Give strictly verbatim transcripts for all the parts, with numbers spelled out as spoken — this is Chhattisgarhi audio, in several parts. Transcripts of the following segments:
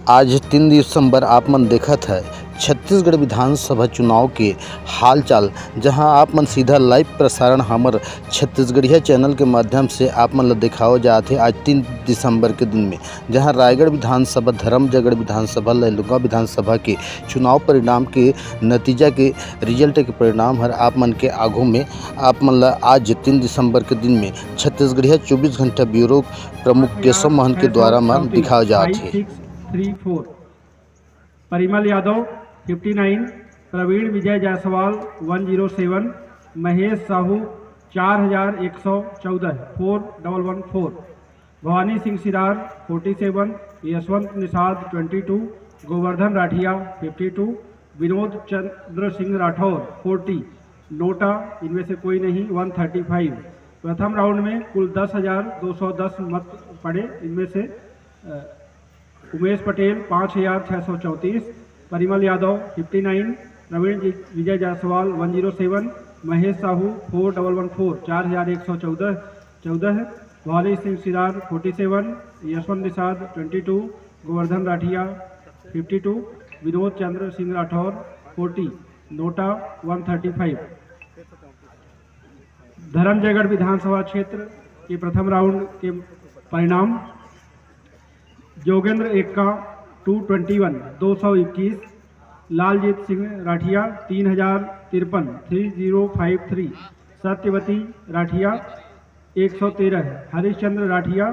आज तीन दिसंबर, आप मन देखत है छत्तीसगढ़ विधानसभा चुनाव के हालचाल, जहां आप मन सीधा लाइव प्रसारण हमर छत्तीसगढ़िया चैनल के माध्यम से आप मन ल दिखाओ जात हे। आज तीन दिसंबर के दिन में, जहां रायगढ़ विधानसभा, धरमजयगढ़ विधानसभा, लैलूंगा विधानसभा के चुनाव परिणाम के नतीजा के रिजल्ट के परिणाम हर आप मन के आघू में आप मन ल आज तीन दिसंबर के दिन में छत्तीसगढ़िया चौबीस घंटा ब्यूरो प्रमुख केशव मोहन के द्वारा मन दिखाए जात हे। Three four, Parimal Yadav fifty nine, Praveen Vijay Jaiswal one zero seven, Mahesh Sahu चार हजार एक सौ चौदह, four double one four, Bhawani Singh Sidar forty seven, Yashwant Nishad twenty two, Govardhan Rathiya fifty two, Vinod Chandra Singh Rathore forty, NOTA इनमें से कोई नहीं वन थर्टी फाइव। प्रथम राउंड में कुल दस हजार दो सौ दस मत पड़े, इनमें से अ, उमेश पटेल पाँच हजार छः सौ चौंतीस, Parimal Yadav fifty nine, Pravin ji- Vijay Jaiswal one zero seven, Mahesh Sahu four double one four, चार हजार एक सौ चौदह चौदह, Bhawani Singh Sidar forty seven, Yashwant Nishad twenty two, Govardhan Rathiya fifty two, Vinod Chandra Singh Rathore forty, NOTA one thirty five. Dharamjaigarh विधानसभा क्षेत्र के प्रथम राउंड के परिणाम: Jogendra Ekka two twenty one, दो सौ इक्कीस, लालजीत सिंह राठिया तीन हजार तिरपन, three zero five three, Satyavati Rathiya एक सौ तेरह, हरिश्चंद्र राठिया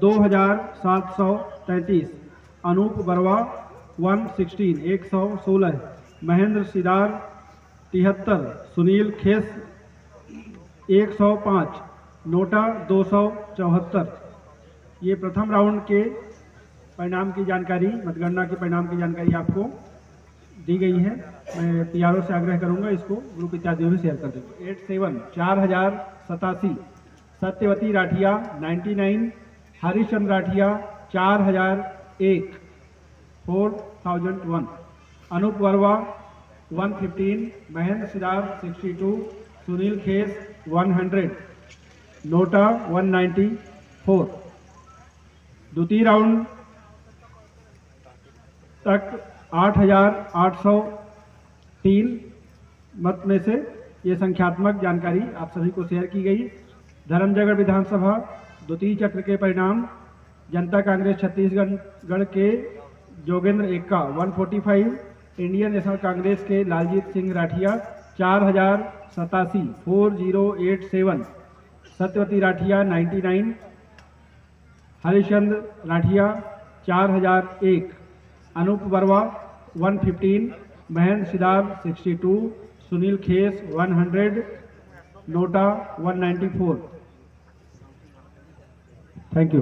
दो हजार सात सौ तैंतीस, अनूप बरवा वन सिक्सटीन, एक सौ सोलह, महेंद्र सिदार तिहत्तर, सुनील खेस एक सौ पाँच, नोटा दो सौ चौहत्तर। ये प्रथम राउंड के परिणाम की जानकारी, मतगणना के परिणाम की जानकारी आपको दी गई है। मैं पीआरओ से आग्रह करूंगा इसको ग्रुप इत्यादि में भी शेयर कर देंगे। एट सेवन, चार हजार सतासी, सत्यवती राठिया नाइन्टी नाइन, हरिश्चंद्र राठिया चार हजार एक, four thousand one, Anup Verma one fifteen, Mahendra Sidar sixty two, Sunil Khes one hundred, NOTA one ninety four. द्वितीय राउंड तक आठ हजार आठ सौ तीन मत में से ये संख्यात्मक जानकारी आप सभी को शेयर की गई। धरमजयगढ़ विधानसभा द्वितीय चक्र के परिणाम: जनता कांग्रेस छत्तीसगढ़ के Jogendra Ekka one forty five, Indian National Congress के लालजीत सिंह राठिया चार हजार सतासी, four zero eight seven, Satyavati Rathiya ninety nine, Harishchandra Rathiya चार हजार एक, Anup Verma one fifteen, Mahendra Sidar sixty two, Sunil Khes one hundred, NOTA one ninety four. Thank you.